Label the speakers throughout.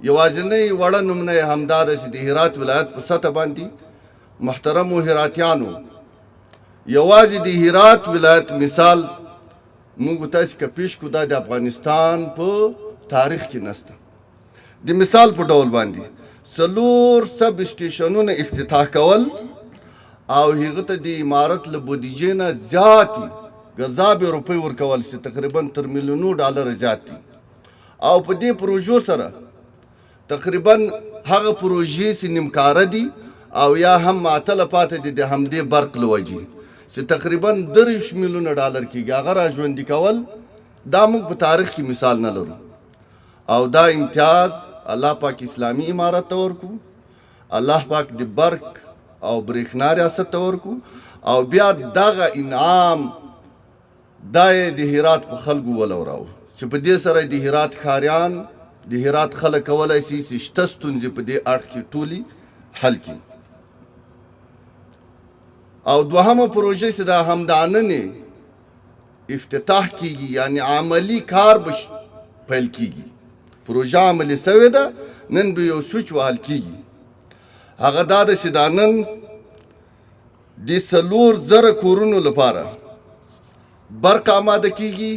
Speaker 1: یوازینۍ وړه نمونه یې همدا ده چې د هرات ولایت په سطح باندې محترمو هراتیانو یوازې د هرات ولایت مثال موږ تاسو که پیش کو، دا د افغانستان په تاریخ کې نشته. د مثال په ډول باندې څلور سب سټیشنونه افتتاح کول او هغه ته د امارت له بودیجې نه زیاتې ګزابې روپۍ ورکول چې تقریبا تر میلیونو ډالر زیات دي، او په دې پروژو سره تقریبا هغه پروژې چې نیمکاره دي او یا هم معطله پاتې دي د همدې برق له وجې چې تقریبا 23 میلیونه ډالر کېږي، هغه را ژوندي کول دا موږ په تاریخ کې مثال نه لرو. او دا امتیاز الله پاک اسلامي امارت ته ورکو، الله پاک د برق او برېښنا ریاست ته ورکو، او بیا دغه انعام دا یې د هرات په خلکو ولوراوه چې په دې سره د هرات ښاریان، د هرات خلک کولای شي چې شته ستونزې په دې اړخ کې ټولې حل کړي. او دوهمه پروژه چې دا همدا نن افتتاح کیږي، یعنی عملی کار به پیل کیږي، پروژه عملی سوې ده، نن به یو سویچ وهل کیږي، هغه دا ده چې دا نن د 4000 کورونو لپاره برق آماده کیږي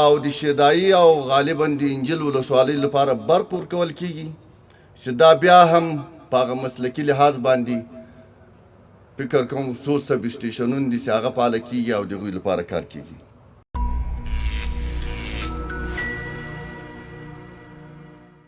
Speaker 1: او د شیدایي او غالبا د انجیل ولسوالۍ لپاره برق ورکول کیږي چې دا بیا هم په هغه مسلکي لحاظ باندې فکر کوم څو سب سټیشنونه دي چې هغه فعاله کیږي او د هغوی لپاره کار کیږي.